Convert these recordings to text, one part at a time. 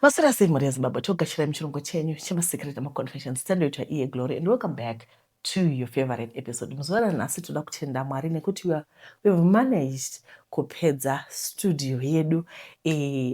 Maswera sei mhuri yeZimbabwe, togashirai muchirongwa chenyu chemasecret emaconfessions. Tandoitwa iye Glory and welcome back to your favorite episode. Muzuva ranhasi toda kutenda Mwari nekuti we've managed kupedza studio yedu.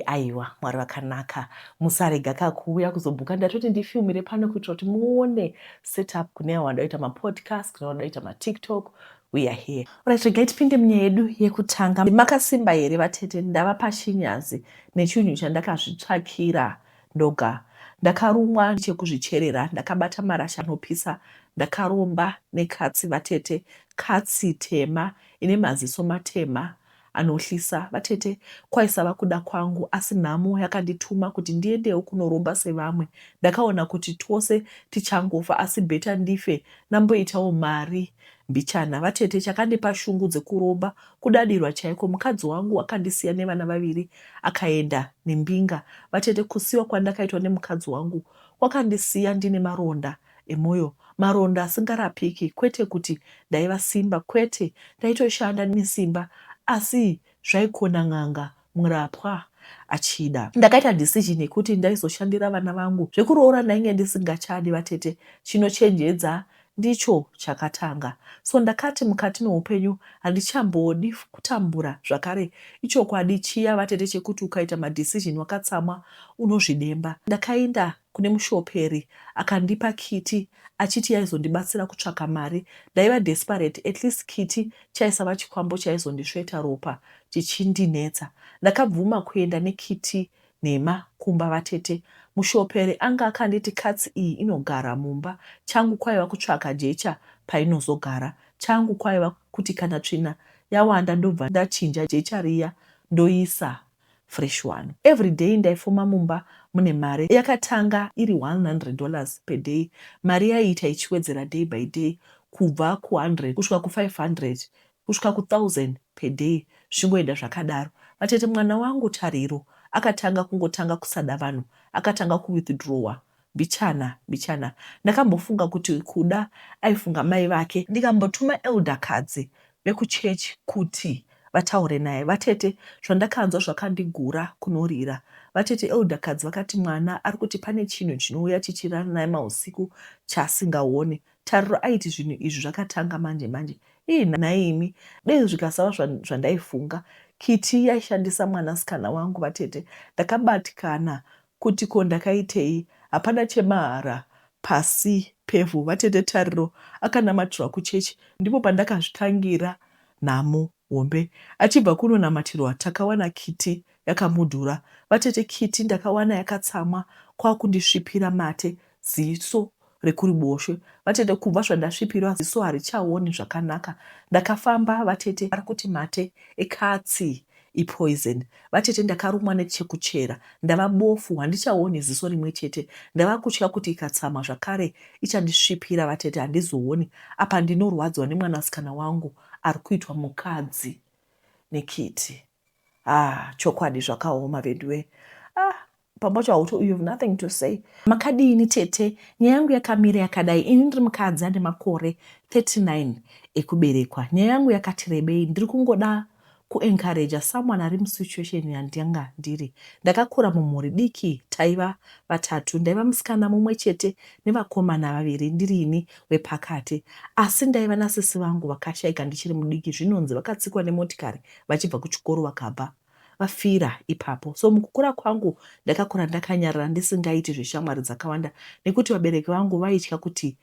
Aiwa, Mwari vakanaka. Musarega ka kuuya kuzobhuka. Ndatoti ndifilmire pano kuitira kuti muone setup kune avo vanoda kuita mapodcast, kune vanoda kuita maTikTok. We are here. Alright, regai tipinde munyaya yedu yekutanga. Makasimba here vatete? Ndava pachinyazi nechinhu chandakazvitsvakira ndoga. Ndakarumwa chekuzvicherera, ndakabata marasha anopisa, ndakaromba nekatsi vatete, katsi tema ine maziso matema anohlisa vatete. Kwaisava kuda kwangu asi nhamo yakandituma kuti ndiendewo kunoromba sevamwe. Ndakaona kuti tose tichangofa asi better ndife ndamboitawo mari mbichana. Vatete, chakandipa shungu dzekuromba kudadirwa chaiko. Mukadzi wangu akandisiya nevana vaviri akaenda nembinga. Vatete, kusiwa kwandakaitwa nemukadzi wangu kwakandisiya ndine maronda emoyo, maronda asingarapiki. Kwete kuti ndaiva simba, kwete, ndaitoshanda nesimba asi zvaikona n'anga murapwa achida. Ndakaita decision yekuti ndaizoshandira vana vangu. Zvekuroora ndainge ndisingachadi vatete, chinochenjedza ndicho chakatanga. So ndakati mukati meupenyu handichambodi kutambura zvakare. Ichokwadi chiya vatete chekuti ukaita madecision wakatsamwa unozvidemba. Ndakaenda kune mushoperi akandipa kiti achiti yaizondibatsira kutsvaka mari. Ndaiva desperate, at least kiti chaisava chikwambo chaizondisveta ropa chichindinetsa. Ndakabvuma kuenda nekiti nhema kumba vatete. Mushoperi anga akanditi katsi iyi inogara mumba, changu kwaiva kutsvaka jecha painozogara. Changu kwaiva kuti kana tsvina yawanda ndobva ndachinja jecha riya ndoisa fresh one. Everyday ndaifoma mumba mune mari. Yakatanga iri $100 per day. Mari yaiita ichiwedzera day by day kubva ku100 kusvika ku500 kusvika ku1000 per day, zvichingoenda zvakadaro. Vatete, mwana wangu Tariro akatanga kungotanga kusada vanhu, akatanga kuwithdrawa mbichana mbichana. Ndakambofunga kuti kuda aifunga mai vake. Ndikambotuma elderkadzi vekuchechi kuti vataure naye. Vatete, zvandakanzwa zvakandigura kunorira. Vatete, elderkadzi vakati mwana ari kuti pane chinhu chinouya chichirara naye mausiku chaasingaoni. Tariro aiti zvinhu izvi zvakatanga manje manje. Ii nhaimi, dei zvikasava zvandaifunga. Kiti yaishandisa mwanasikana wangu vatete. Ndakabatikana kuti ko ndakaitei. Hapana chemahara pasi pevhu vatete. Tariro akanamatirwa kuchechi, ndipo pandakazvitangira nhamo hombe. Achibva kunonamatirwa takawana kiti yakamudhura. Vatete, kiti ndakawana yakatsamwa kwakundisvipira mate ziso rekuriboshwe. Vatete, kubva zvandasvipirwa ziso harichaoni zvakanaka. Ndakafamba vatete, ari kuti mate ekatsi ipoison. Vatete, ndakarumwa nechekuchera, ndava bofu, handichaoni ziso rimwe chete. Ndava kutya kuti ikatsamwa zvakare ichandisvipira vatete, handizooni. Apa ndinorwadzwa nemwanasikana wangu ari kuitwa mukadzi nekiti. Ah, chokwadi zvakaoma veduwe. Ah, pamwe pacho hauto, you have nothing to say. Makadini tete? Nyaya yangu yakamira yakadai. Ini ndiri mukadzi ane makore 39 ekuberekwa. Nyaya yangu yakati rebei, ndiri kungoda kuencourager someone ari musituation yandanga ndiri. Ndakakura mumhuri diki, taiva vatatu. Ndaiva musikana mumwe chete nevakomana vaviri, ndirini wepakati. Asi ndaiva nasisi vangu vakashaika ndichiri mudiki, zvinonzi vakatsikwa nemotikari vachibva kuchikoro vakabva vafira ipapo. So mukukura kwangu ndakakura ndakanyarara, ndisingaiti zveshamwari dzakawanda nekuti vabereki vangu vaitya kuti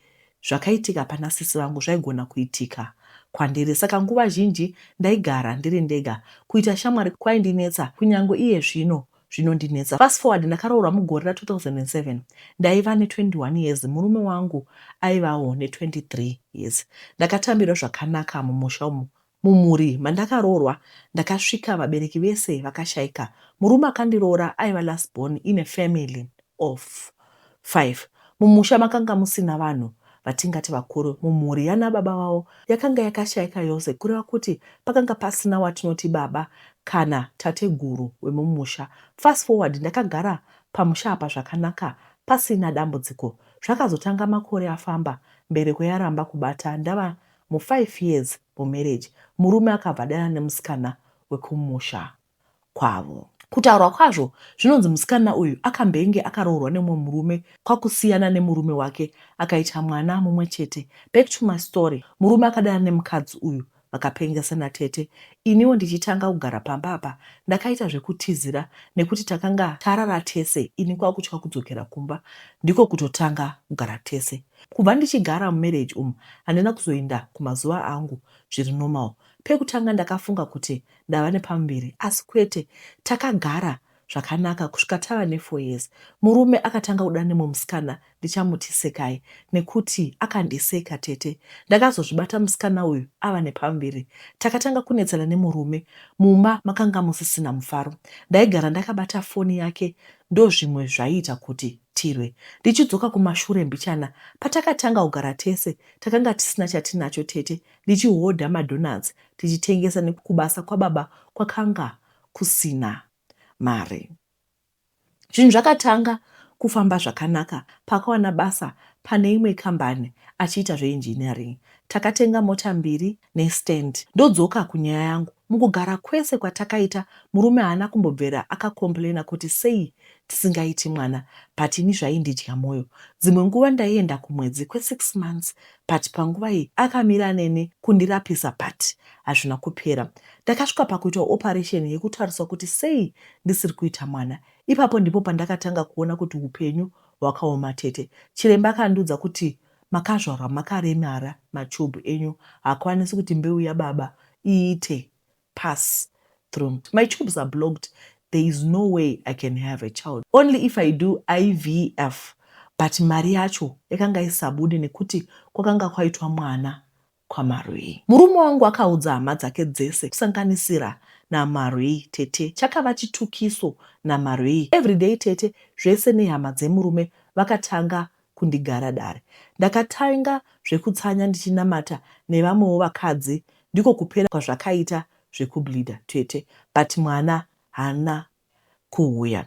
zvakaitika pana sisi vangu zvaigona kuitika kwandiri. Saka nguva zhinji ndaigara ndiri ndega. Kuita shamwari kwaindinetsa, kunyangwe iye zvino zvinondinetsa. Fast forward, ndakaroorwa mugore ra2007. Ndaiva ne21 years, murume wangu aivawo ne23 years. Ndakatambirwa zvakanaka mumusha umu. Mumhuri mandakaroorwa ndakasvika vabereki vese vakashaika. Murume akandiroora aiva last born in a family of 5. Mumusha makanga musina vanhu vatingati vakuru. Mumhuri yana baba vavo yakanga yakashaika yose, kureva kuti pakanga pasina watinoti baba kana tateguru wemumusha. Fast forward, ndakagara pamusha apa zvakanaka pasina dambudziko. Zvakazotanga makore afamba, mbereko yaramba kubata ndava mu5 years mumarriage. Murume akabva adana nemusikana wekumusha kwavo. Kutaurwa kwazvo zvinonzi musikana uyu akambenge akaroorwa nemumwe murume kwakusiyana nemurume wake akaita mwana mumwe chete. Back to my story, murume akadana nemukadzi uyu vakapengesana tete. Iniwo ndichitanga kugara pamba apa ndakaita zvekutizira nekuti takanga tarara tese ini kwakutya kudzokera kumba ndiko kutotanga kugara tese. Kubva ndichigara mumarriage umu handina kuzoinda kumazuva angu zviri normal. Pekutanga ndakafunga kuti ndava nepamuviri asi kwete takagara zvakanaka kusvika tava nefour years. Murume akatanga kuda nemumwe musikana ndichamuti Sekai nekuti akandiseka tete. Ndakazozvibata musikana uyu ava nepamuviri. Takatanga kunetsana nemurume mumba makanga musisina mufaro. Ndaigara ndakabata foni yake ndozvimwe zvaiita kuti tirwe. Ndichidzoka kumashure mbichana patakatanga kugara tese takanga tisina chatinacho tete ndichihodha madonuts tichitengesa nekubasa kwababa kwakanga kusina mari. Zvinhu zvakatanga kufamba zvakanaka paakawana basa pane imwe kambani achiita zveengineering. Takatenga mota mbiri nestand. Ndodzoka kunyaya yangu. Mukugara kwese kwatakaita murume haana kumbobvera akacomplainer kuti sei tisingaiti mwana but ini zvaindidya moyo. Dzimwe nguva ndaienda kumwedzi kwesix months but panguva iyi akamira neni kundirapisa but hazvina kupera. Ndakasvika pakuitwa operation yekutariswa kuti sei ndisiri kuita mwana. Ipapo ndipo pandakatanga kuona kuti hupenyu hwakaoma tete. Chiremba akandiudza kuti makazvarwa makaremara matube enyu haakwanisi kuti mbeu yababa iite pass through. My tubes are blocked there is no way I can have a child only if I do IVF but mari yacho yakanga isabude nekuti kwakanga kwaitwa mwana kwaMarwei. Murume wangu akaudza hama dzake dzese kusanganisira naMarwei tete. Chakava chitukiso naMarwei everyday tete zvese nehama dzemurume vakatanga kundigara dare. Ndakatanga zvekutsanya ndichinamata nevamwewo vakadzi ndiko kupera kwazvakaita zvekubleeder tete but mwana haana kuuya.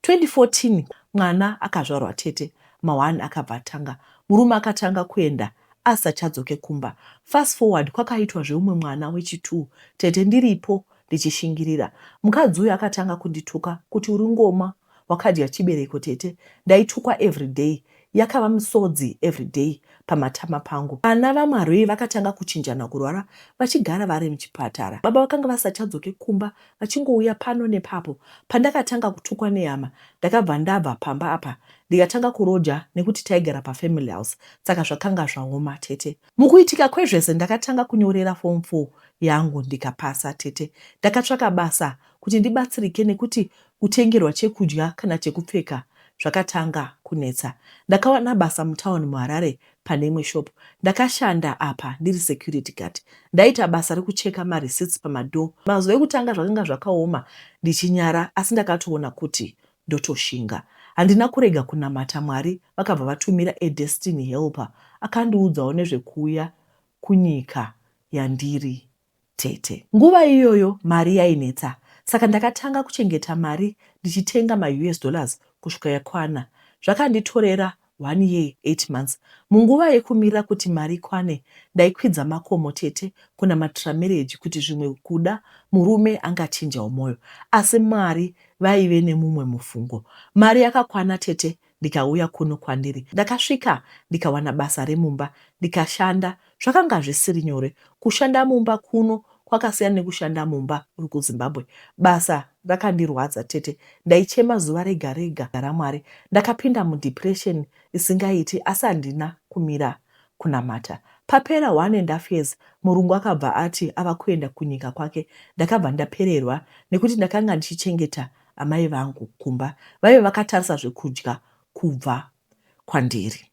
2014 mwana akazvarwa tete ma1 akabva atanga. Murume akatanga kuenda asisachadzoke kumba. Fast forward kwakaitwa zveumwe mwana wechi2 tete ndiripo ndichishingirira. Mukadzi uyu akatanga kundituka kuti uri ngoma wakadya chibereko tete. Ndaitukwa everyday yakava misodzi everyday pamatama pangu. Vana vaMarwei vakatanga kuchinjana kurwara vachigara vari muchipatara. Baba vakanga vasisachadzoke kumba vachingouya pano nepapo. Pandakatanga kutukwa nehama ndakabva ndabva pamba apa ndikatanga kuroja nekuti taigara pafamily house saka zvakanga zvaoma tete. Mukuitika kwezvese ndakatanga kunyorera form 4 yangu ndikapasa tete. Ndakatsvaka basa kuti ndibatsirike nekuti kutengerwa chekudya kana chekupfeka zvakatanga kunetsa. Ndakawana basa mutown muHarare pane imwe shop. Ndakashanda apa ndiri security guard. Ndaiita basa rekucheka mareceipts pamadoor. Mazuva ekutanga zvakanga zvakaoma ndichinyara asi ndakatoona kuti ndotoshinga. Handina kurega kunamata Mwari vakabva vatumira a destiny helper akandiudzawo nezvekuuya kunyika yandiri tete. Nguva iyoyo mari yainetsa saka ndakatanga kuchengeta mari ndichitenga maUS dollars kusvika yakwana. Zvakanditorera one year eight months. Munguva yekumirira kuti mari ikwane ndaikwidza makomo tete kunamatira marriage kuti zvimwe kuda murume angachinjawo moyo. Asi Mwari vaive nemumwe mufungo. Mari yakakwana tete ndikauya kuno kwandiri. Ndakasvika ndikawana basa remumba ndikashanda. Zvakanga zvisiri nyore. Kushanda mumba kuno kwakasiyana nekushanda mumba uri kuZimbabwe. Basa rakandirwadza tete. Ndaichema zuva rega rega raMwari. Ndakapinda mudepression isingaiti asi handina kumira kunamata. Papera one and half years murungu akabva ati ava kuenda kunyika kwake. Ndakabva ndapererwa nekuti ndakanga ndichichengeta amai vangu kumba vaive vakatarisa zvekudya kubva kwandiri.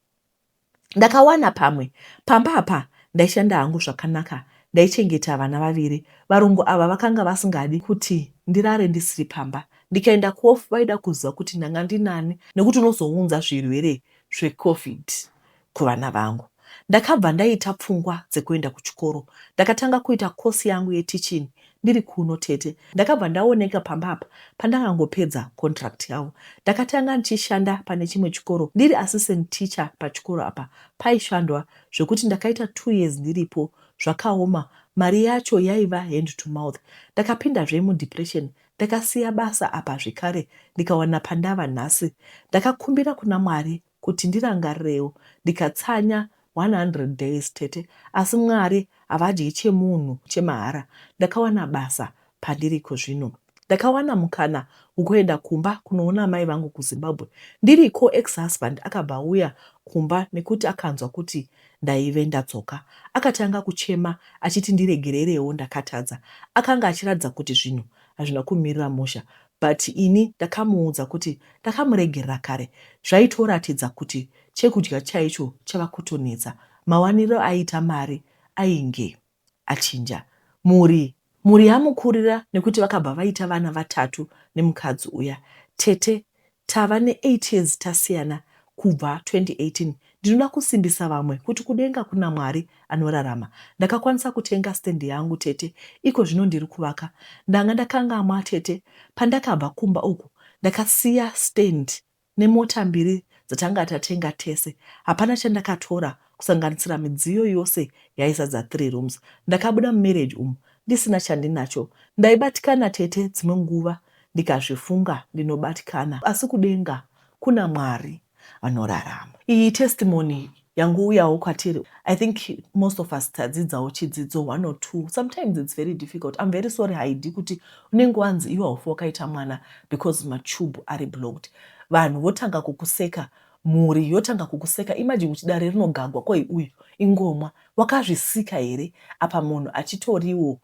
Ndakawana pamwe pamba apa ndaishanda hangu zvakanaka ndaichengeta vana vaviri. Varungu ava vakanga vasingadi kuti ndirare ndisiri pamba. Ndikaenda kuoff vaida kuziva kuti ndanga ndinani nekuti unozounza zvirwere zvecovid kuvana vangu. Ndakabva ndaita pfungwa dzekuenda kuchikoro. Ndakatanga kuita course yangu yeteaching ndiri kuno tete. Ndakabva ndaoneka pamba apa pandakangopedza contract yavo. Ndakatanga ndichishanda pane chimwe chikoro ndiri assistant teacher pachikoro apa paishandwa zvekuti ndakaita two years ndiripo zvakaoma mari yacho yaiva hand to mouth. Ndakapindazve mudepression. Ndakasiya basa apa zvekare ndikawana pandava nhasi. Ndakakumbira kuna Mwari kuti ndirangarirewo ndikatsanya 100 days tete asi Mwari havadyi chemunhu chemahara. Ndakawana basa pandiriko zvino. Ndakawana mukana wekuenda kumba kunoona amai vangu kuZimbabwe. Ndiriko ex-husband akabva auya kumba nekuti akanzwa kuti ndaive ndadzoka. Akatanga kuchema achiti ndiregererewo ndakatadza. Akanga achiratidza kuti zvinhu hazvina kumirira musha but ini ndakamuudza kuti ndakamuregerera kare. Zvaitoratidza kuti chekudya chaicho chava kutonetsa. Mawaniro aiita mari ainge achinja. Mhuri mhuri yamukurira nekuti vakabva vaita vana vatatu nemukadzi uya. Tete tava ne 8 years tasiyana kubva 2018. Ndinoda kusimbisa vamwe kuti kudenga kuna Mwari anorarama. Ndakakwanisa kutenga stand yangu tete iko zvino ndiri kuvaka. Ndanga ndakangamwa tete pandakabva kumba uku ndakasiya stand nemota mbiri dzatanga tatenga tese. Hapana chandakatora kusanganisira midziyo yose yaizadza 3 rooms. Ndakabuda mumarriage umu ndisina chandinacho. Ndaibatikana tete dzimwe nguva ndikazvifunga ndinobatikana asi kudenga kuna Mwari vanorarama. Iyi testimony yangouyawo kwatiri. I think most of us tadzidzawo chidzidzo one or two. Sometimes it's very difficult. I'm very sorry Haidi kuti unenge wanzi iwe haufi wakaita mwana because matube ari blocked. Vanhu votanga kukuseka, mhuri yotanga kukuseka. Imagine kuti dare rinogagwa koi uyu ingomwa. Wakazvisika here apa munhu achitoriwo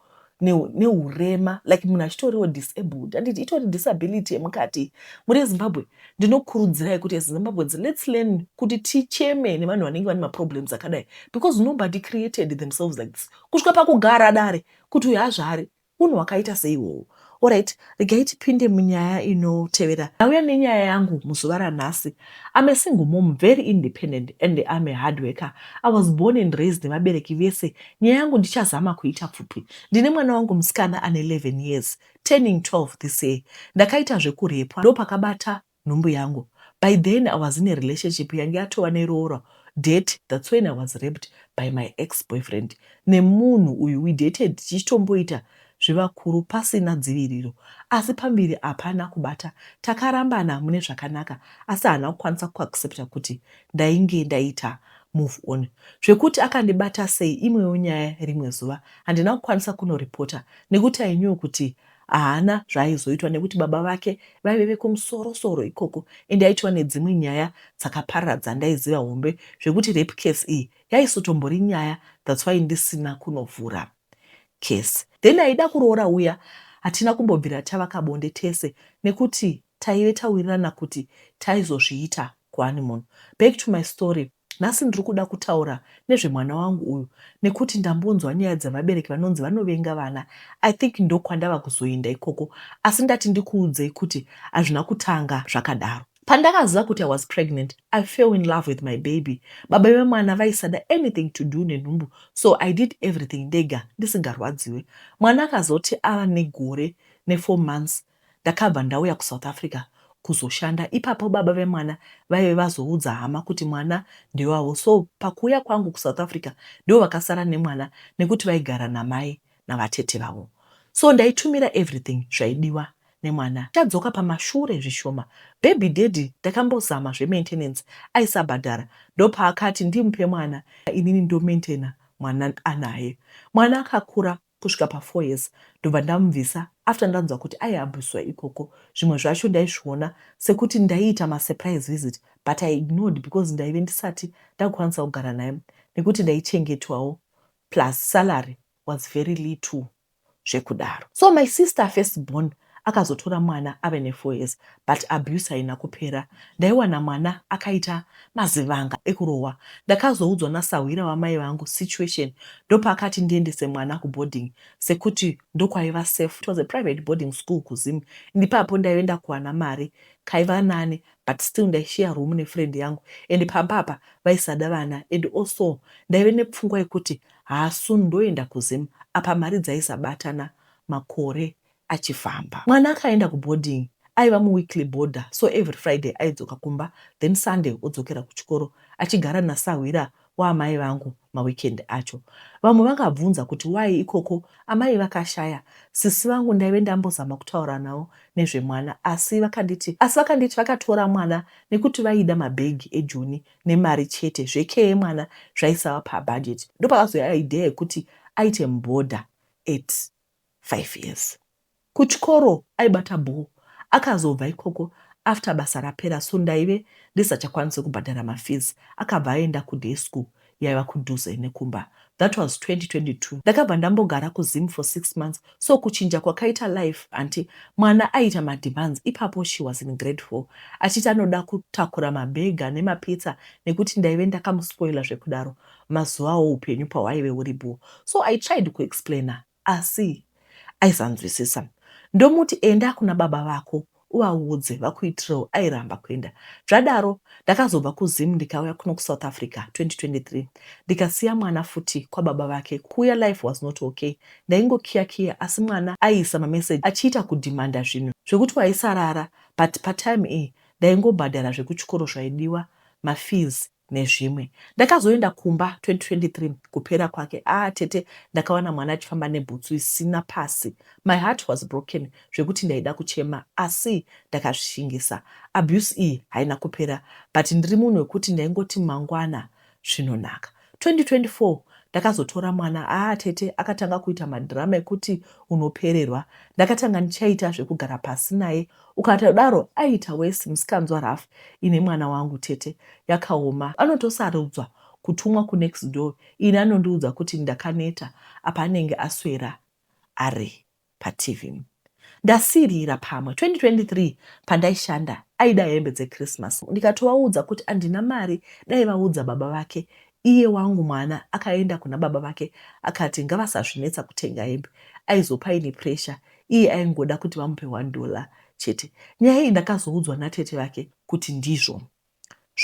neurema like munhu achitoriwo disabled handiti itori disability yemukati muri yezimbabwe ndinokurudzirai kuti as Zimbabweans let's learn kuti ticheme nevanhu vanenge vane maproblems akadai because nobody created themselves like this kusvika pakugara dare kuti uyu hazvari unhu hwakaita seiwowo. Alright, regai tipinde munyaya inotevera. Ndauya nenyaya yangu muzuva ranhasi. I'm a single mom, very independent and I'm a hard worker. I was born and raised nevabereki vese. Nyaya yangu ndichazama kuita pfupi. Ndine mwana wangu musikana ane 11 years, turning 12 this year. Ndakaita zvekurepwa ndopakabata nhumbu yangu. By then I was in a relationship yange yatova neroora date. That's when I was raped by my ex-boyfriend. Nemunhu uyu we dated tichitomboita zvevakuru pasina dziviriro. Asi pamberi hapana kubata. Takarambana mune zvakanaka asi haana kukwanisa kuaccepta kuti ndainge ndaita move on. Zvekuti akandibata sei imwewo nyaya rimwe zuva. Handina kukwanisa kunoripota nekuti I knew kuti haana zvaaizoitwa nekuti baba vake vaive vekumusoro soro ikoko and aitova nedzimwe nyaya dzakaparara dzandaiziva hombe zvekuti rape case iyi yaisotombori nyaya that's why ndisina kunovhura case. Then aida kuroora uya hatina kumbobvira tavaka bonde tese nekuti taive tawirirana kuti taizozviita kuhoneymoon. Back to my story nhasi ndiri kuda kutaura nezvemwana wangu uyu nekuti ndambonzwa nyaya dzevabereki vanonzi vanovenga vana. I think ndokwandava kuzoenda ikoko asi ndati ndikuudzei kuti hazvina kutanga zvakadaro. Pandakaziva kuti I was pregnant, I fell in love with my baby. Baba vemwana vaisada anything to do nenhumbu so I did everything ndega ndisingarwadziwe. Mwana akazoti ava negore ne4 months ndakabva ndauya kuSouth Africa kuzoshanda. Ipapo baba vemwana vaive vazoudza hama kuti mwana ndewavo so pakuuya kwangu kuSouth Africa ndivo vakasara nemwana nekuti vaigara namai navatete vavo. So ndaitumira everything zvaidiwa nemwana. Tadzoka pamashure zvishoma baby daddy ndakambozama zvemaintenance aisabhadhara ndopaakati ndimupe mwana inini ndomaintainer mwana anaye. Mwana akakura kusvika pa4 years ndobva ndamubvisa after ndanzwa kuti aiabhuswa ikoko. Zvimwe zvacho ndaizviona sekuti ndaiita masurprise visit but I ignored because ndaive ndisati ndakukwanisa kugara naye nekuti ndaichengetwawo plus salary was very little zvekudaro. So my sister first born akazotora mwana ave ne4 years but abuse haina kupera. Ndaiwana mwana akaita mazivanga ekurohwa. Ndakazoudzwa nasahwira wamai vangu situation ndopaakati ndiendese mwana kuboarding sekuti ndokwaiva safe. It was a private boarding school kuZim. Ipapo ndaive ndakuwana mari kaiva nani but still ndaishiya room nefriend yangu and pamba apa vaisada vana and also ndaive nepfungwa yekuti haasoon ndoenda kuZim apa mari dzaisabatana makore achifamba. Mwana akaenda kuboarding aiva muweekly boarder so every Friday aidzoka kumba then Sunday odzokera kuchikoro achigara nasahwira. waamai vangu maweekend acho. Vamwe vangabvunza kuti why ikoko amai vakashaya. Sisi vangu ndaive ndambozama kutaura navo nezvemwana asi vakanditi asi vakanditi vakatora mwana nekuti vaida mabhegi ejoni nemari chete zvekee yemwana zvaisava pabudget. Ndopakazouya idea yekuti aite muboarder at 5 years. Kuchikoro aibata bhoo. Akazobva ikoko after basa rapera so ndaive ndisachakwanise kubhadhara mafees akabva aenda kuday school yaiva kudhuze nekumba. That was 2022. Ndakabva ndambogara kuZim for 6 months so kuchinja kwakaita life aunty mwana aiita mademands ipapo she was in grade 4 achiti anoda kutakura mabhega nemapizza nekuti ndaive ndakamuspoiler zvekudaro mazuvawo upenyu pahwaive huri bhoo so I tried kuexplainer asi aisanzwisisa. Ndomuti enda kuna baba vako uvaudze vakuitirewo airamba kuenda. Zvadaro ndakazobva kuZim ndikauya kuno kuSouth Africa 2023 ndikasiya mwana futi kwababa vake. Kuuya life was not okay ndaingokiya kiya asi mwana aiisa mamessage achiita kudhimanda zvinhu zvekuti waisarara but patime iyi ndaingobhadhara zvekuchikoro zvaidiwa mafees nezvimwe. Ndakazoenda kumba 2023 kupera kwake ah tete ndakawana mwana achifamba nebhutsu isina pasi. My heart was broken zvekuti ndaida kuchema asi ndakazvishingisa. Abuse iyi haina kupera but ndiri munhu wekuti ndaingoti mangwana zvinonaka. 2024 ndakazotora mwana ah tete akatanga kuita madrama ekuti unopererwa. Ndakatanga ndichaita zvekugara pasi naye ukatodaro aiita worse musikanzwa rough ine mwana wangu tete yakaoma anotosarudzwa kutumwa kunext door ini anondiudza kuti ndakaneta apa anenge aswera ari paTV. Ndasirira pamwe 2023 pandaishanda aida hembe dzechristmas ndikatovaudza kuti handina mari dai vaudza baba vake iye wangu mwana akaenda kuna baba vake akati ngavasazvinetsa kutenga hembe aizopa ini pressure iye aingoda kuti vamupe $1 chete. Nyaya iyi ndakazoudzwa natete vake kuti ndizvo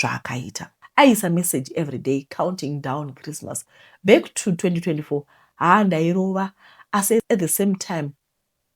zvaakaita. Aiisa message everyday counting down Christmas. Back to 2024 haa ndairova asi at the same time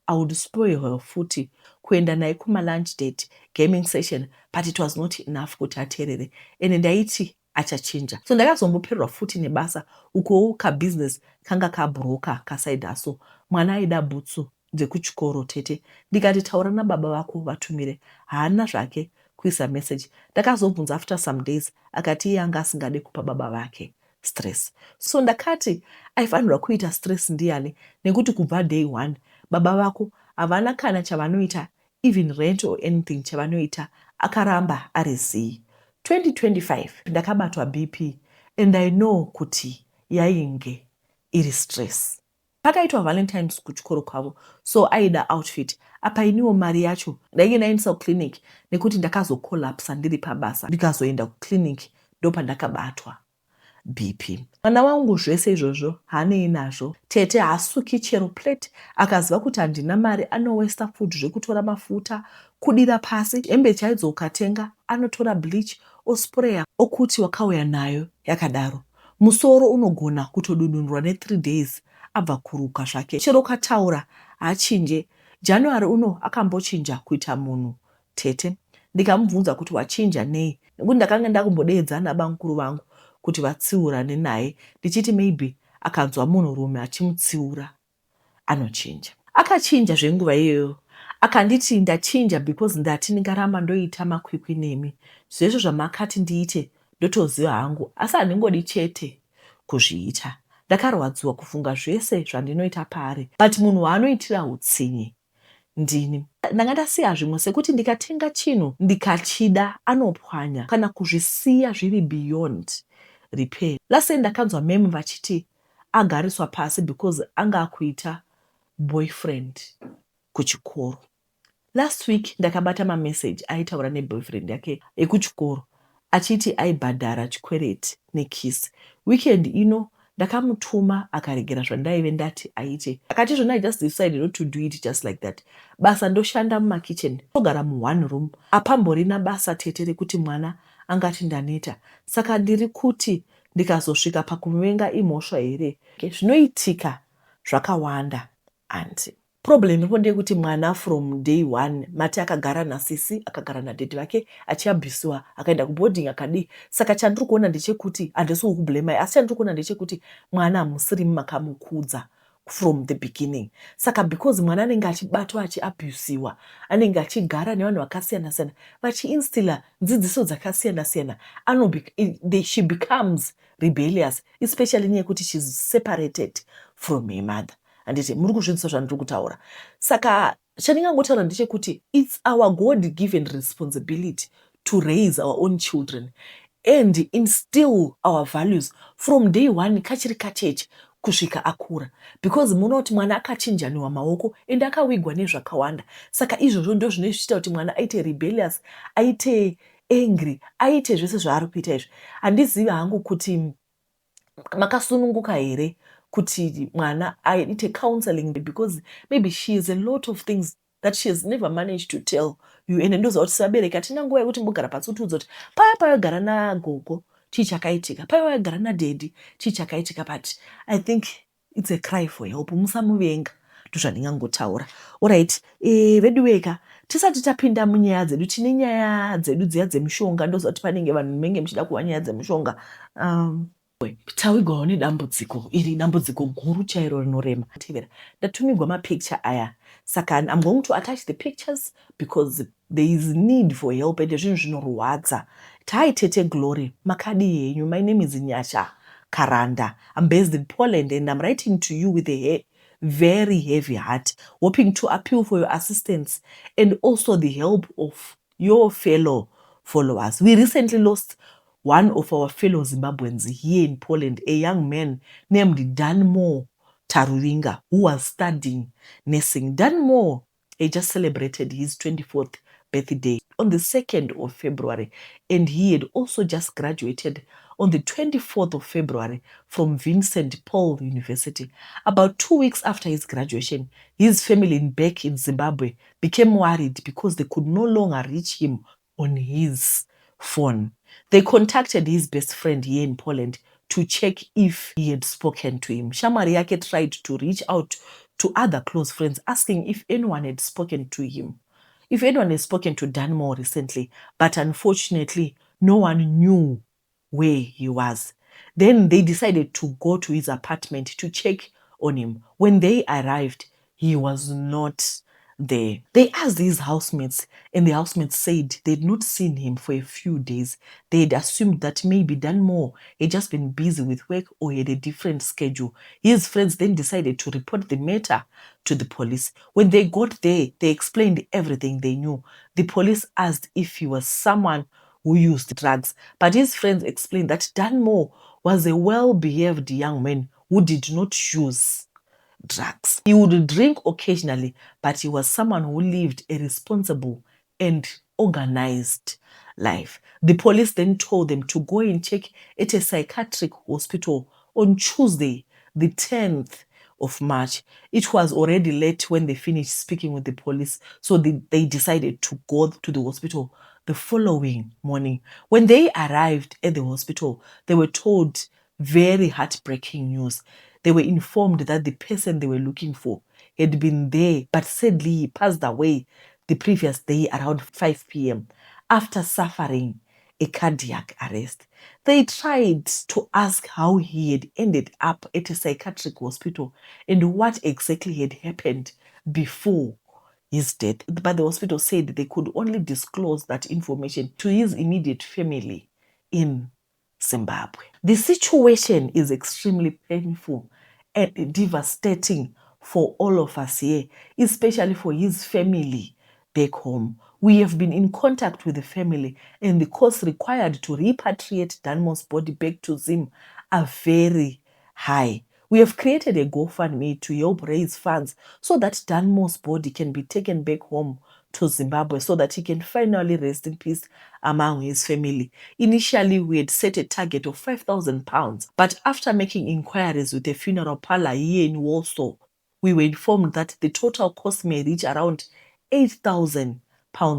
I would spoil her futi kuenda naye kuma lunch date, gaming session but it was not enough kuti aterere ende ndaiti achachinja. So ndakazombopererwa futi nebasa ukowo kabusiness kanga kabroka kaside hustle. Mwana aida bhutsu dzekuchikoro tete ndikati taura nababa vako vatumire. Haana zvake kuisa message. Ndakazobvunza after some days akati iye anga asingade kupa baba vake stress. So ndakati aifanirwa kuita stress ndiyani nekuti kubva day one baba vako havana kana chavanoita even rent or anything chavanoita akaramba ari zii. 2025 ndakabatwa BP and I know kuti yainge iri stress. Pakaitwa Valentines kuchikoro kwavo so aida outfit apa iniwo mari yacho ndainge ndaendesa kuclinic nekuti ndakazocollapsa ndiri pabasa ndikazoenda kuclinic ndopandakabatwa BP. Mwana wangu zvese izvozvo haanei nazvo. Tete haasuki chero plate akaziva kuti handina mari anowesta food zvekutora mafuta kudira pasi hembe chaidzo ukatenga anotora bleach osprayer okuti wakauya nayo yakadaro. Musoro unogona kutodudunurwa nethree days abva kuruka zvake chero ukataura haachinje. January uno akambochinja kuita munhu tete ndikamubvunza kuti wachinja nei nekuti ndakanga ndakumbodeedza nabamukuru vangu kuti vatsiurane naye ndichiti maybe akanzwa munhurume achimutsiura anochinja. Akachinja zvenguva iyoyo akanditi ndachinja because ndati ndingaramba ndoita makwikwi nemi zvese zvamakati ndiite ndotoziva hangu asi handingodi chete kuzviita. Ndakarwadziwa kufunga zvese zvandinoita paari but munhu waanoitira hutsinye ndini. Ndanga ndasiya zvimwe sekuti ndikatenga chinhu ndikachida anopwanya kana kuzvisiya zviri beyond repair. Last year ndakanzwa ma'am vachiti agariswa pasi because anga akuita boyfriend kuchikoro. Last week ndakabata mamessage aitaura neboyfriend yake yekuchikoro achiti aibhadhara chikwereti nekiss. Weekend ino ndakamutuma akaregera zvandaive ndati aite. Akati zvona I just decided not to do it just like that. Basa ndoshanda mumakitchen togara muone room apamborina basa tete rekuti mwana angati ndaneta saka ndiri kuti ndikazosvika pakumuvenga imhosva here? Zvinoitika zvakawanda aunty. Problem iripo ndeyekuti mwana from day one mati akagara nasisi, akagara nadaddy vake, achiabhusiwa, akaenda kuboarding, akadii. Saka chandiri kuona ndechekuti, handisi kukublamai, asi chandiri kuona ndechekuti mwana hamusiri makamukudza from the beginning. Saka because mwana anenge achibatwa, achiabhusiwa, anenge achigara nevanhu vakasiyana siyana, vachiinstilla dzidziso dzakasiyana siyana, she becomes rebellious, especially nyaya yekuti she's separated from her mother. Handiti muri kuzvinzwa zvandiri kutaura? Saka chandingangotaura ndechekuti it's our God given responsibility to raise our own children and instill our values from day one, kachiri kacheche kusvika akura, because muona kuti mwana akachinjaniwa maoko ende akawigwa nezvakawanda. Saka izvozvo ndo zvinoita kuti mwana aite rebellious, aite angry, aite zvese zvaari kuita izvi. Handizivi hangu kuti makasununguka here kuti mwana aite counseling, because maybe she has a lot of things that she has never managed to tell you. Ende ndoziva kuti sevabereki hatina nguva yekuti mbogara pasi utiudza kuti paya payagara nagogo chii chakaitika, paya wayagara nadaddy chii chakaitika. But I think it's a cry for help. Musamuvenga, ndozvandingangotaura. Alright, vedu weka, tisati tapinda munyaya dzedu, tine nyaya dzedu dziya dzemishonga. Ndoziva kuti panenge vanhu menge muchida kuva nyaya dzemushonga. Tawigwawo nedambudziko iri, dambudziko guru chairo rinorema. Tevera, ndatumigwa mapicture aya, saka I'm going to attach the pictures because there is need for help, ende zvinhu zvinorwadza. Tai Tete Glory, makadi henyu? My name is Nyasha Karanda. I'm based in Poland and I'm writing to you with a very heavy heart, hoping to appeal for your assistance and also the help of your fellow followers. We recently lost one of our fellow Zimbabweans here in Poland, a young man named Danmore Taruvinga, who was studying nursing. Danmore, he just celebrated his 24th birthday on the 2nd of February, and he had also just graduated on the 24th of February from Vincent Paul University. About 2 weeks after his graduation, his family back in Zimbabwe became worried because they could no longer reach him on his phone. They contacted his best friend here in Poland to check if he had spoken to him. Shamwari yake tried to reach out to other close friends, asking if anyone had spoken to him, if anyone had spoken to Danmore recently, but unfortunately, no one knew where he was. Then they decided to go to his apartment to check on him. When they arrived, he was not there. They asked his housemates, and the housemates said they'd not seen him for a few days. They had assumed that maybe Danmore had just been busy with work or had a different schedule. His friends then decided to report the matter to the police. When they got there, they explained everything they knew. The police asked if he was someone who used drugs, but his friends explained that Danmore was a well behaved young man who did not use drugs. He would drink occasionally, but he was someone who lived a responsible and organized life. The police then told them to go and check at a psychiatric hospital on Tuesday, the 10th of March. It was already late when they finished speaking with the police, so they decided to go to the hospital the following morning. When they arrived at the hospital, they were told very heartbreaking news. They were informed that the person they were looking for had been there, but sadly he passed away the previous day around 5 p.m. after suffering a cardiac arrest. They tried to ask how he had ended up at a psychiatric hospital and what exactly had happened before his death. But the hospital said they could only disclose that information to his immediate family in Zimbabwe. The situation is extremely painful and devastating for all of us here, especially for his family back home. We have been in contact with the family, and the costs required to repatriate Danmore's body back to Zim are very high. We have created a GoFundMe to help raise funds so that Danmore's body can be taken back home to Zimbabwe so that he can finally rest in peace among his family. Initially, we had set a target of £5,000, but after making inquiries with a funeral parlor here in Warsaw, we were informed that the total cost may reach around £8,000.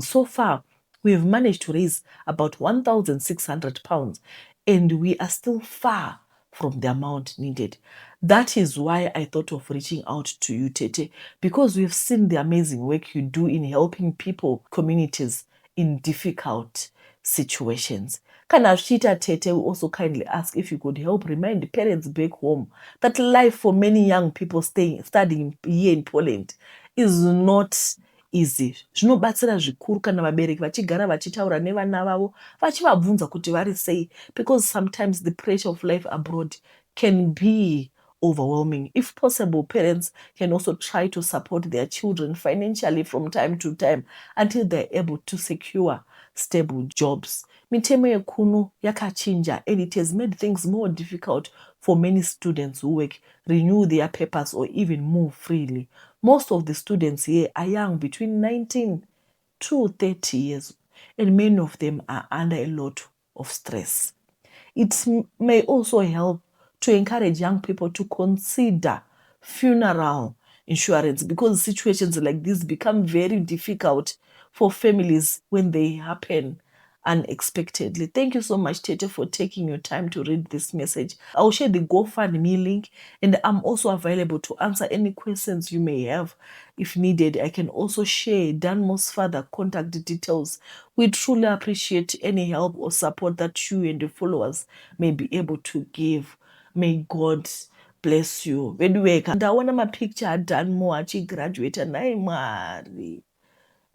So far, we have managed to raise about £1,600 and we are still far from from the amount needed. That is why I thought of reaching out to you, Tete, because we've seen the amazing work you do in helping people, communities in difficult situations. Kana zvichiita, Tete, we also kindly ask if you could help remind parents back home that life for many young people studying here in Poland is not easy. Zvinobatsira zvikuru kana vabereki vachigara vachitaura nevana vavo, vachivabvunza kuti vari sei, because sometimes the pressure of life abroad can be overwhelming. If possible, parents can also try to support their children financially from time to time until they're able to secure stable jobs. Mitemo yekuno yakachinja and it has made things more difficult for many students who work, renew their papers or even move freely. Most of the students here are young, between 19 to 30 years, and many of them are under a lot of stress. It may also help to encourage young people to consider funeral insurance, because situations like this become very difficult for families when they happen unexpectedly. Thank you so much, Tete, for taking your time to read this message. I'll share the GoFundMe link, and I'm also available to answer any questions you may have if needed. I can also share Danmore's father contact details. We truly appreciate any help or support that you and your followers may be able to give. May God bless you. Veduweka, ndaona mapicture aDanmore achigraduata. Nhai Mwari,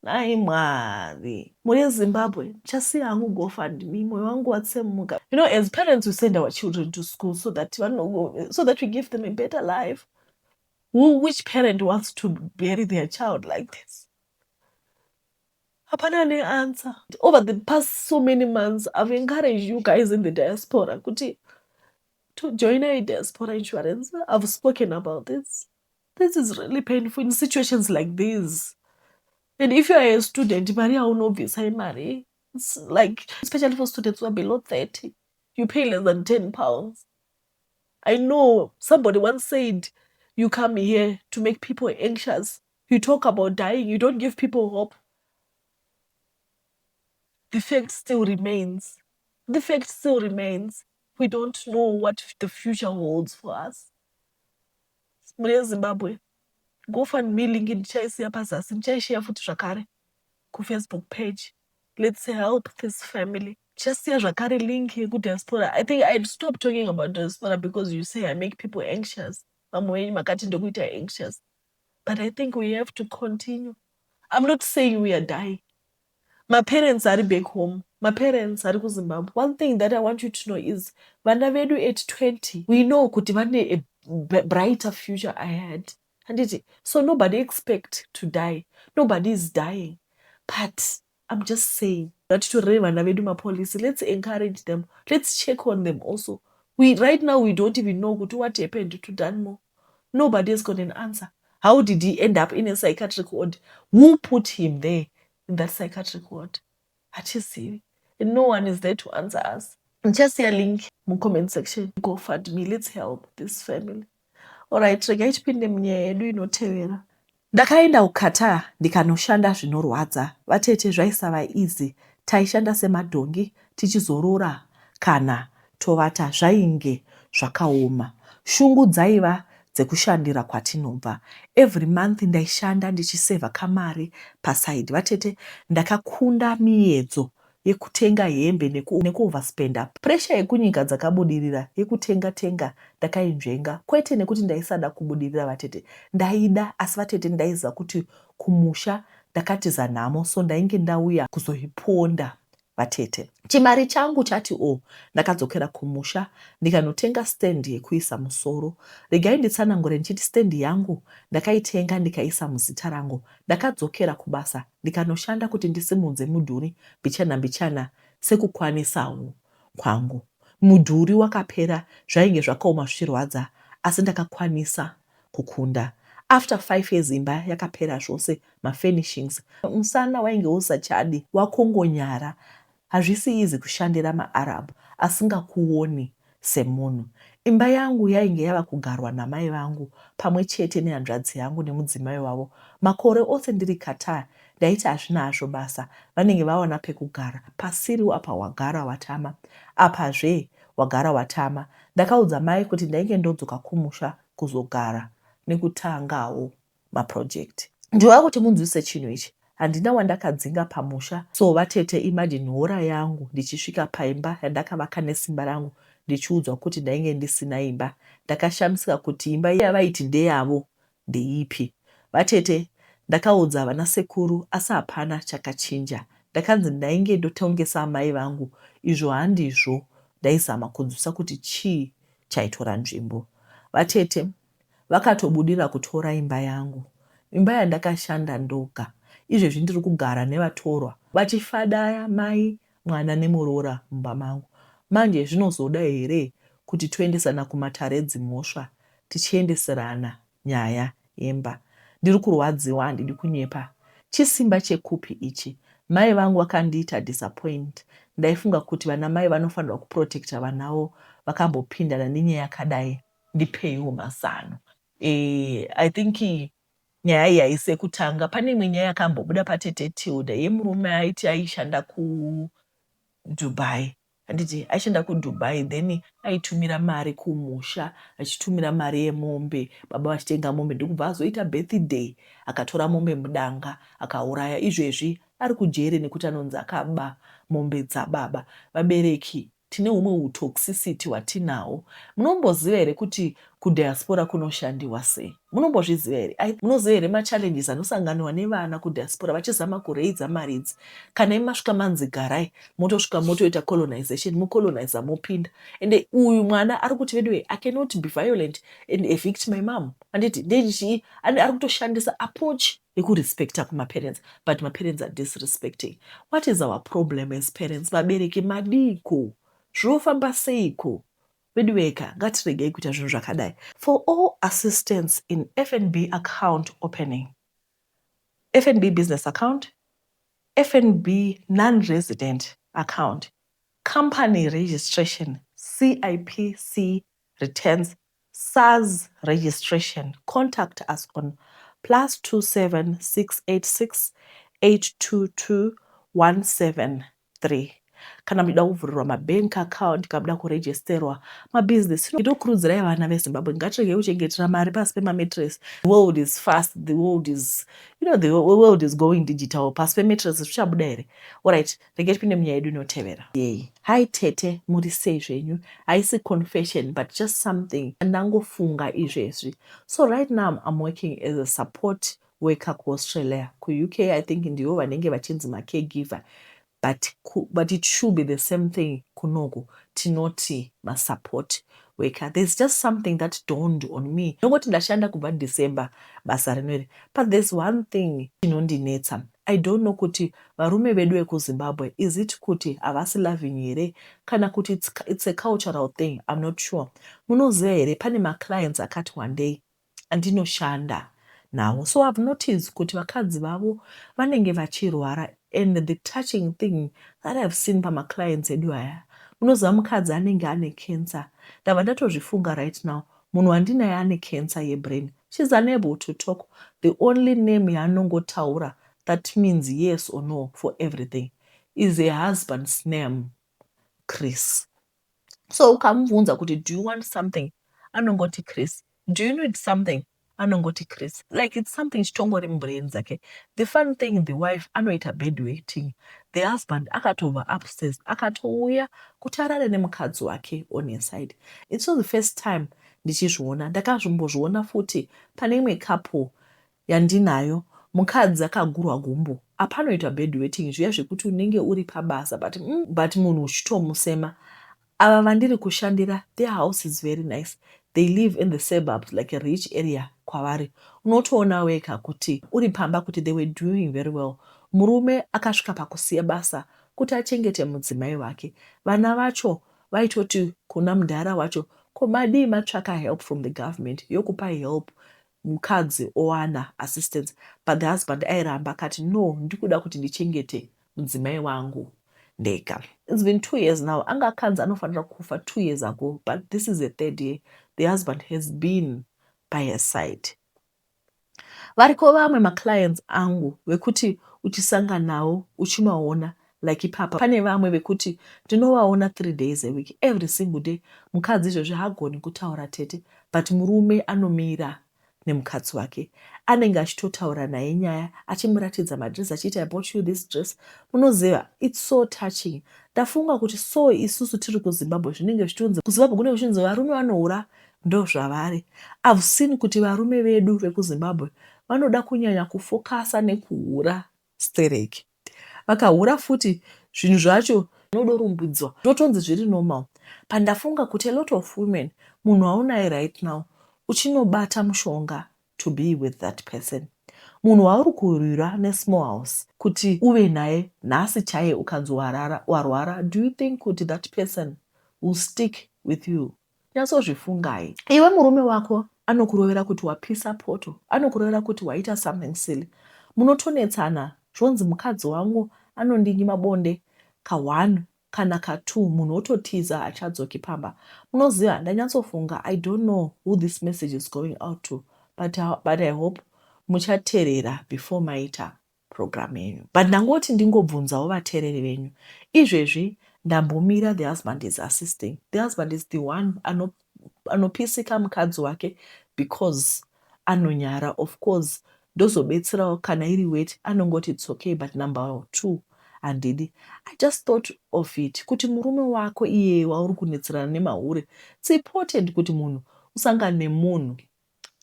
nhai Mwari. Mhuri yeZimbabwe, ndichasiya hangu GoFundMe. Mwoyo wangu watsemuka. As parents, we send our children to school so that we give them a better life. Which parent wants to bury their child like this? Hapana neanswer. Over the past so many months, I've encouraged you guys in the diaspora kuti to join a diaspora insurance. I've spoken about this. This is really painful in situations like these. And if you are a student, mari yaunobvisa imari, it's like, especially for students who are below 30, you pay less than £10. I know somebody once said, "You come here to make people anxious. You talk about dying, you don't give people hope." The fact still remains. The fact still remains. We don't know what the future holds for us. Mhuri yeZimbabwe, GoFundMe link ndichaisiya pazasi, ndichaishiya futi zvakare kuFacebook page. Let's help this family. Ndichasiya zvakare link yekudiaspora. I think I'd stop talking about diaspora because you say I make people anxious. Vamwe venyu makati ndokuita anxious, but I think we have to continue. I'm not saying we are dying. Maparents ari back home, maparents ari kuZimbabwe, one thing that I want you to know is vana vedu at 20, we know kuti vane a brighter future ahead, handiti? So nobody expect to die. Nobody is dying, but I'm just saying, ngatitorerei vana vedu mapolicy. Let's encourage them. Let's check on them also. We right now, we don't even know kuti what happened to Danmore. Nobody has got an answer. How did he end up in a psychiatric ward? Who put him there in that psychiatric ward? Hatizivi, and no one is there to answer us. Ndichasiya link mucomment section, GoFundMe. Let's help this family. Alright, regai tipinde munyaya yedu inotevera. Ndakaenda kuQatar ndikanoshanda zvinorwadza, vatete. Zvaisava easy. Taishanda semadhongi, tichizorora kana tovata. Zvainge zvakaoma. Shungu dzaiva dzekushandira kwatinobva. Every month ndaishanda ndichisevha kamari paside. Vatete, ndakakunda miedzo yekutenga hembe nekuoverspenda. Pressure yekunyika dzakabudirira yekutenga tenga ndakainzvenga, kwete nekuti ndaisada kubudirira, vatete. Ndaida, asi vatete, ndaiziva kuti kumusha ndakatiza nhamo, so ndainge ndauya kuzoiponda. Vatete, chimari changu chati o, ndakadzokera kumusha ndikanotenga stand yekuisa musoro. Regai nditsanangure ndichiti stand yangu ndakaitenga ndikaisa muzita rangu. Ndakadzokera kubasa ndikanoshanda kuti ndisimudze mudhuri mbichana mbichana sekukwanisawo kwangu. Mudhuri wakapera. Zvainge zvakaoma, zvichirwadza, asi ndakakwanisa kukunda. After 5 years imba yakapera zvose, mafurnishings. Musana wainge usachadi, wakongonyara. Hazvisi easy kushandira maArab asingakuoni semunhu. Imba yangu yainge yava kugarwa namai vangu pamwe chete nehanzvadzi yangu nemudzimai wavo. Makore ose ndiri Qatar ndaiti hazvina hazvo basa, vanenge vawana pekugara pasiriwo apa. Wagara watama apazve. Wagara watama. Ndakaudza mai kuti ndainge ndodzoka kumusha kuzogara nekutangawo maproject. Ndinoda kuti munzwise chinhu ichi. Handina wandakadzinga pamusha. So vatete imagine hora yangu ndichisvika paimba yandakavaka nesimba rangu ndichiudzwa kuti ndainge ndisina imba. Ndakashamisika kuti imba yavaiti ndeyavo ndeipi. Vatete ndakaudza vana sekuru asi hapana chakachinja. Ndakanzi ndainge ndotongesa amai vangu izvo handizvo ndaizama kunzwisa kuti chii chaitora nzvimbo. Vatete vakatobudira kutora imba yangu. Imba yandakashanda ndoga. Izvezvi ndiri kugara nevatorwa vachifadaya mai, mwana nemuroora mumba mangu. Manje zvinozoda here kuti toendesana kumatare edzimhosva tichiendeserana nyaya yemba? Ndiri kurwadziwa handidi kunyepa. Chisimba chekupi ichi? Mai vangu vakandiita disappoint. Ndaifunga kuti vanamai vanofanirwa kuprotecta vanavo vakambopindana nenyaya yakadai. Ndipeiwo mazano. I think nyaya iyi haisi yekutanga. Pane imwe nyaya yakambobuda paTete Tilda yemurume aiti aishanda kuDubai. Handiti aishanda kuDubai then aitumira mari kumusha achitumira mari yemombe baba vachitenga mombe ndokubva azoita birthday akatora mombe mudanga akauraya. Izvezvi ari kujere nekuti anonzi akaba mombe dzababa. Vabereki tine humwe hutoxicity hwatinahwo. Munomboziva here kuti kudiaspora kunoshandiwa sei? Munombozviziva here? Munoziva here machallenges anosanganiwa nevana kudiaspora vachizama kureidza mari idzi? Kana imi masvika manzi garai, motosvika motoita colonization, mocolonizer mopinda. Ende uyu mwana ari kuti veduwe, I cannot be violent and evict my mom. Handiti ndechii? Ari kutoshandisa approach yekurespecta kumaparents, but maparents are disrespecting. What is our problem as parents? Vabereki madiko? Zvinofamba seiko? Veduweka, ngatiregei kuita zvinhu zvakadai. For all assistance in FNB account opening, FNB business account, FNB non-resident account, company registration, CIPC returns, SARS registration, contact us on +27 686 822 173. Kana muchida kuvhurirwa mabank account, kana muchida kuregisterwa mabusiness, ndinokurudzirai vana veZimbabwe, ngatiregei kuchengetera mari pasi pemamattress. The world is fast, the world is, you know, the world is going digital. Pasi pemattress zvichabuda here? Alright, regai tipinde munyaya yedu inotevera. Yei. Hi tete, muri sei zvenyu? Haisi confession but just something ndangofunga izvezvi. So right now I'm working as a support worker kuAustralia. KuUK I think ndivo vanenge vachinzi macaregiver, but it should be the same thing kunoku tinoti masupport worker. There's just something that dawned on me. Nongoti ndashanda kubva December basa rino iri, but there's one thing chinondinetsa. I don't know kuti varume vedu vekuZimbabwe, is it kuti havasi loving here kana kuti it's a cultural thing, I'm not sure. Munoziva here pane maclients akati one day andinoshanda nawo. So I've noticed kuti vakadzi vavo vanenge vachirwara, and the touching thing that I've seen pamaclients edu aya, munoziva mukadzi anenge ane cancer. Ndabva ndatozvifunga right now, munhu wandinaye ane cancer yebrain. She's unable to talk. The only name yaanongotaura that means yes or no for everything is her husband's name, Chris. So ukamubvunza kuti, "Do you want something?" anongoti, "Chris." "Do you need something?" anongoti, "Chris." Like it's something chitongori mubrain dzake. The fun thing, the wife anoita bed waiting. The husband akatobva upstairs akatouya kuti arare nemukadzi wake on her side. It's not the first time ndichizviona. Ndakazvimbozviona futi pane imwe couple yandinayo. Mukadzi akagurwa gumbo, apanoitwa bed waiting zviya zvekuti unenge uri pabasa but munhu uchitomusema. Ava vandiri kushandira, their house is very nice. They live in the suburbs, like a rich area kwavari. Unotoona wega kuti uri pamba kuti they were doing very well. Murume akasvika pakusiya basa kuti achengete mudzimai wake. Vana vacho vaitoti kuna mudhara wacho, "Ko madii matsvaka help from the government yokupai help, mukadzi owana assistance?" But the husband airamba akati, "No, ndikuda kuti ndichengete mudzimai wangu ndega." It's been 2 years now. Anga akanzi anofanira kufa 2 years ago, but this is the third year the husband has been by her side. Variko vamwe maclients angu vekuti uchisangana nawo uchimaona Like ipapa pane vamwe vekuti ndinovaona 3 days a week, every single day. Mukadzi izvozvi haagoni kutaura, tete, but murume anomira nemukadzi wake, anenge achitotaura naye nyaya, achimuratidza madress, achiiti, "I bought you this dress." Munoziva, it's so touching. Ndafunga kuti so isusu tiri kuZimbabwe, zvinenge zvichitonzi kuZimbabwe kunenge kuchinzi varume vanohura, ndo zvavari. I've seen kuti varume vedu vekuZimbabwe vanoda kunyanya kufokasa nekuhura stereki. Vakahura futi, zvinhu zvacho zvinodorumbidzwa, zvotonzi zviri normal. Pandafunga kuti a lot of women, munhu waunaye right now, uchinobata mushonga to be with that person. Munhu wauri kurwira nesmall house kuti uve naye, nhasi chaiye ukanzi warwara, do you think kuti that person will stick with you? Nyatsozvifungai. Iwe murume wako anokurovera kuti wapisa poto, anokurovera kuti waita something silly, munotonetsana, zvonzi mukadzi wangu anondinyima bonde ka1 kana ka2, munhu ototiza, achadzoki pamba. Munoziva, ndanyatsofunga. I don't know who this message is going out to, but I hope muchateerera before maita program yenyu. But ndangoti ndingobvunzawo vateereri venyu. Izvezvi ndambomira. The husband is assisting. The husband is the one anopisika mukadzi wake because anonyara. Of course ndozobetserawo kana iri weti, anongoti it's okay, but number two handidi. I just thought of it kuti murume wako iyeye wauri kunetserana nemahure, it's important kuti munhu usangane nemunhu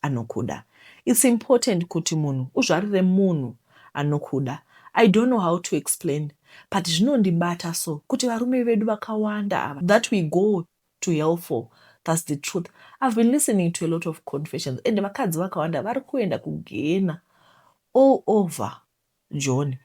anokuda. It's important kuti munhu uzvarire munhu anokuda. I don't know how to explain, but zvinondibata so kuti varume vedu vakawanda ava that we go to hell for. That's the truth. I've been listening to a lot of confessions, and vakadzi vakawanda vari kuenda kugena all over John.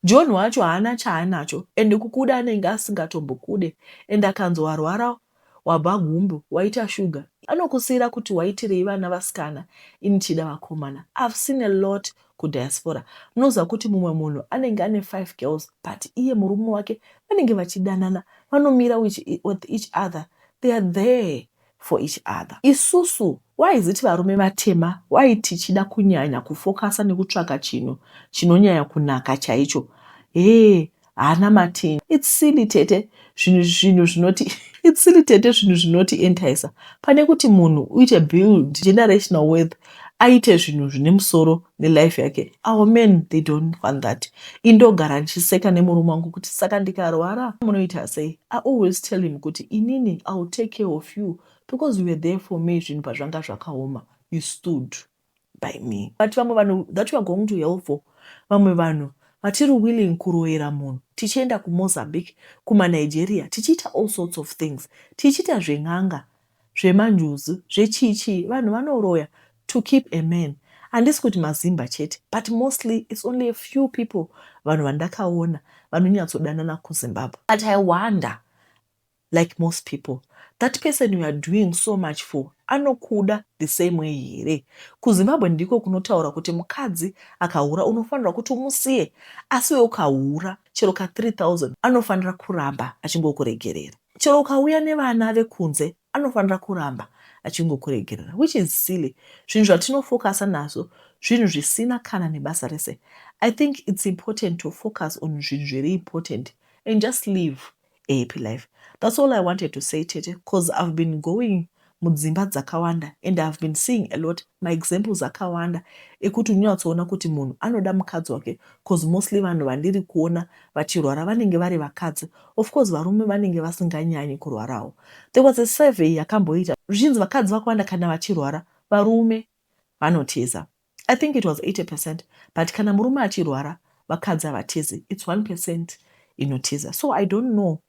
John wacho haana chaanacho, and kukuda anenge asingatombokude, and akanzi warwara, wabva gumbo, waita shuga, anokusiyira kuti waitirei vana vasikana, ini chida vakomana. I've seen a lot kudiaspora. Munoziva kuti mumwe munhu anenge ane five girls, but iye murume wake vanenge vachidanana, vanomira with each other, they are there for each other. Isusu, why is it varume vatema, why tichida kunyanya kufokasa nekutsvaka chinhu chinonyanya kunaka chaicho? Hee, haana matini. It's silly, tete. Zvinhu zvinoti, it's silly, tete. Zvinhu zvinoti enticer pane kuti munhu uite build generational wealth, aite zvinhu zvine musoro nelife yake. Our men, they don't want that. Indogara ndichiseka nemurume wangu kuti saka ndikarwara munoita sei? I always tell him kuti inini I will take care of you because you were there for me. Zvinhu pazvanga zvakaoma, you stood by me. But vamwe vanhu that you are going to hell for, vamwe vanhu vatiri willing kuroyera munhu, tichienda kuMozambique, kumaNigeria, tichiita all sorts of things, tichiita zven'anga, zvemanjuzu, zvechichii, vanhu vanoroya to keep a man. Handisi kuti mazimba chete, but mostly it's only a few people, vanhu vandakaona vanonyatsodanana kuZimbabwe. But I wonder, like most people, that person you are doing so much for anokuda the same way here? KuZimbabwe ndiko kunotaura kuti mukadzi akahura unofanirwa kuti umusiye, asi we ukahura chero ka3000 anofanira kuramba achingokuregerera. Chero ukauya nevana vekunze anofanira kuramba achingokuregerera, which is silly. Zvinhu zvatinofokasa nazvo zvinhu zvisina kana nebasa rese. I think it's important to focus on zvinhu zviri important and just live a happy life. That's all I wanted to say, tete, because I've been going mudzimba dzakawanda and I've been seeing a lot, maexamples akawanda ekuti unonyatsoona kuti munhu anoda mukadzi wake, because mostly vanhu vandiri kuona vachirwara vanenge vari vakadzi. Of course varume vanenge vasinganyanyi kurwarawo. There was a survey yakamboita zvichinzi vakadzi vakawanda kana vachirwara varume vanotiza. I think it was 80%, but kana murume achirwara vakadzi havatizi. It's 1% inotiza. So I don't know,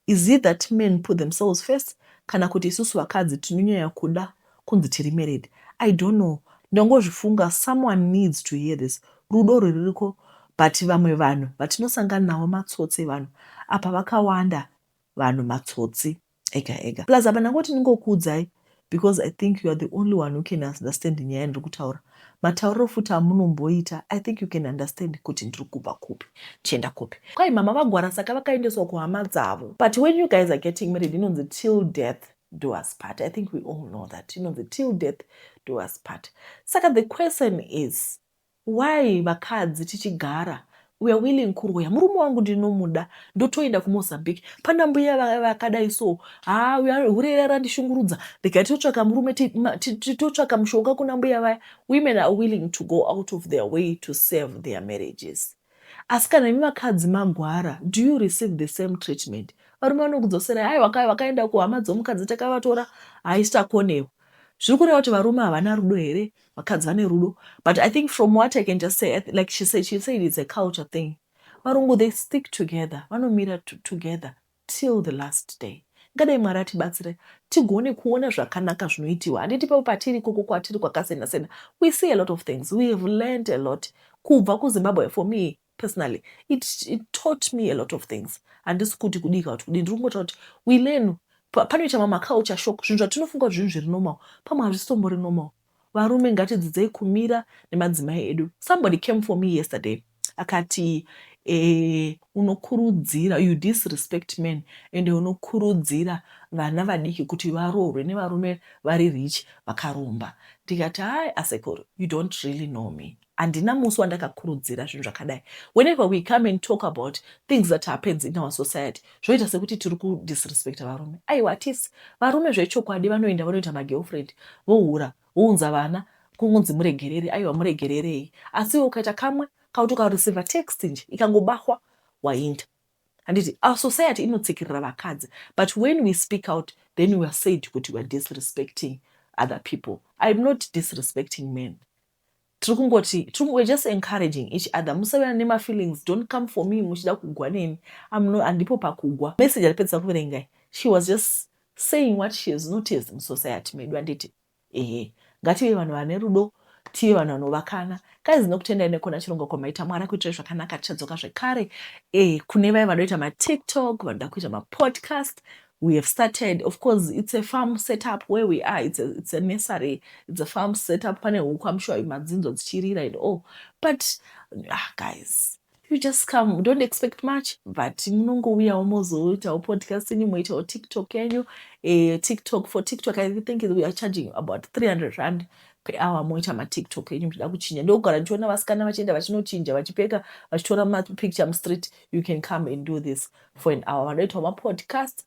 is it that men put themselves first, kana kuti isusu vakadzi tinonyanya kuda kunzi tiri married? I don't know. Ndongozvifunga. Someone needs to hear this. Rudo rwuririko, but vamwe vanhu vatinosangana navo matsotsi. Vanhu apa vakawanda, vanhu matsotsi ega ega. Plus apa ndangoti ndingokuudzai because I think you are the only one who can understand nyaya yandiri kutaura. Matauriro futi amunomboita, I think you can understand kuti ndiri kubva kupi, tichienda kupi. Kwai mama vagwara, saka vakaendeswa kuhama dzavo. But when you guys are getting married, inonzi till death do us part. I think we all know that inonzi till death do us part. Saka the question is, why vakadzi tichigara We are willing kuroya murume wangu, ndinomuda, ndotoenda kuMozambique pana mbuya vakadai. So ha, hure randishungurudza, regai totsvaka murume, totsvaka mushonga kuna mbuya vaya. Women are willing to go out of their way to save their marriages. Asi kana imi vakadzi magwara, do you receive the same treatment? Varume vanokudzoserai, "Aiwa, vakaenda kuhama dzomukadzi, takavatora, haisi takonewa." Zviri kureva kuti varume havana rudo here? Vakadzi vane rudo. But I think from what I can just say, like she said, it's a culture thing. Varungu, they stick together, vanomira together till the last day. Ngadai Mwari atibatsire tigone kuona zvakanaka zvinoitiwa, handiti? Papo patiri ikoko kwatiri kwakasiyana siyana, we see a lot of things, we have learned a lot kubva kuZimbabwe. For me personally, it taught me a lot of things. Handisi kuti kudika kuti kudii, ndiri kungotaura kuti we learn. Panoita mamwe culture shock, zvinhu zvatinofunga kuti zvinhu zviri normal, pamwe hazvisitombori normal. Varume, ngatidzidzei kumira nemadzimai edu. Somebody came for me yesterday, akati unokurudzira, you disrespect men, ende unokurudzira vana vadiki kuti varoorwe nevarume vari rich, vakaromba. Ndikati, "Hai asekuru, you don't really know me. Handina musi wandakakurudzira zvinhu zvakadai." Whenever we come and talk about things that happens in our society, zvoita sekuti tiri kudisrespecta varume. Aiwa, hatisi. Varume zvechokwadi vanoenda, vanoita magirlfriend, vohura, vounza vana, kunzi muregerere. Aiwa, muregererei. Asi ukaita kamwe kauti ukareceiva text nje ikangobahwa, wainda, handiti? Our society inotsikirira vakadzi, but when we speak out, then we are said kuti we are disrespecting other people. I'm not disrespecting men. Tiri kungoti we're just encouraging each other. Musave nemafeelings. Don't come for me muchida kugwa neni. Handipo pakugwa. Message aripedzisa kuverengai, she was just saying what she has noticed musociety medu, handiti? Ehe, ngative vanhu vane rudo, tive vanhu vanovakana. Guys, nokutendai nekona chirongwa kwamaita. Mwari akuitirai zvakanaka. Tichadzoka zvekare. Kune vaya vanoita maTikTok, vanoda kuita mapodcast, we have started. Of course, it's a farm setup where we are. It's a nursery, it's a farm setup. Pane huku, I'm sure madzinzo dzichirira and all. But ah, guys, you just come, don't expect much, but munongouyawo mozoitawo podcast yenyu, moitawo TikTok yenyu. TikTok, for TikTok, I think we are charging about R300 per hour. Moita maTikTok enyu muchida kuchinja. Ndokugara ndichiona vasikana vachienda vachinochinja, vachipfeka, vachitora mapicture mustreet. You can come and do this for an hour. Vanoitawo mapodcast,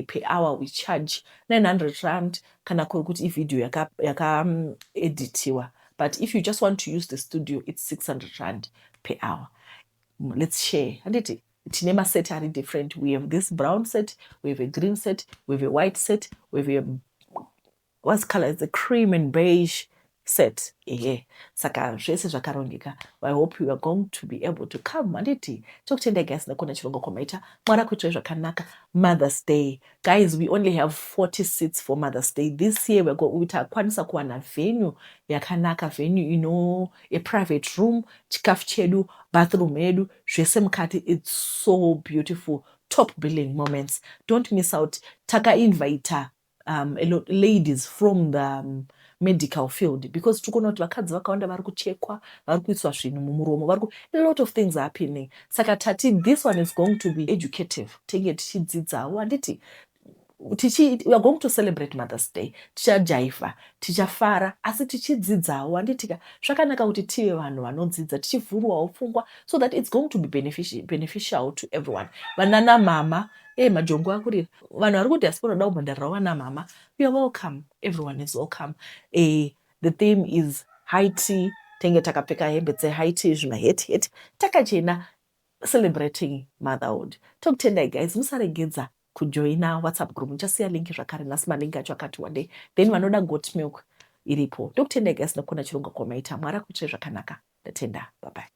per hour we charge R900 kana kuri kuti ivhidhiyo yakaeditiwa, but if you just want to use the studio, it's R600 per hour. Let's share, handiti? Tine maset ari different. We have this brown set, we have a green set, we have a white set, we have a, what's color? It's a cream and beige set. Ehe, saka zvese zvakarongeka. I hope you are going to be able to come, handiti? Tokutendai guys nekona chirongwa kwamaita. Mwari akuitirai zvakanaka. Mother's Day, guys, we only have 40 seats for Mother's Day this year. Takwanisa kuwana venue yakanaka, venue ino a private room, chikafu chedu, bathroom yedu, zvese mukati. It's so beautiful. Top billing moments, don't miss out. Takainvita a lot ladies from the medical field because tiri kuona kuti vakadzi vakawanda vari kuchekwa, vari kuiswa zvinhu mumuromo, vari a lot of things happening. Saka tati this one is going to be educative, tenge tichidzidzawo, handiti? We are going to celebrate Mother's Day, tichajaivha, tichafara, asi tichidzidzawo, handitika? Zvakanaka kuti tive vanhu vanodzidza, tichivhurwawo pfungwa so that it's going to be beneficial to everyone. Vanana mama, majongo akurira, vanhu vari kudiaspora voda kubhadharirawo vana mama, you are welcome. Everyone is welcome. The theme is high tea. Tenge takapfeka hembe dzehigh tea, zvimaheti heti, takachena, celebrating motherhood. Tokutendai guys. Musaregedza kujoina WhatsApp group. Ndichasiya link zvakare. Nhasi malink acho akati wandei. Then vanoda goat milk iripo. Ndokutendai guys nekuona chirongwa kwamaita. Mwari akuitirai zvakanaka. Ndatenda, bye bye.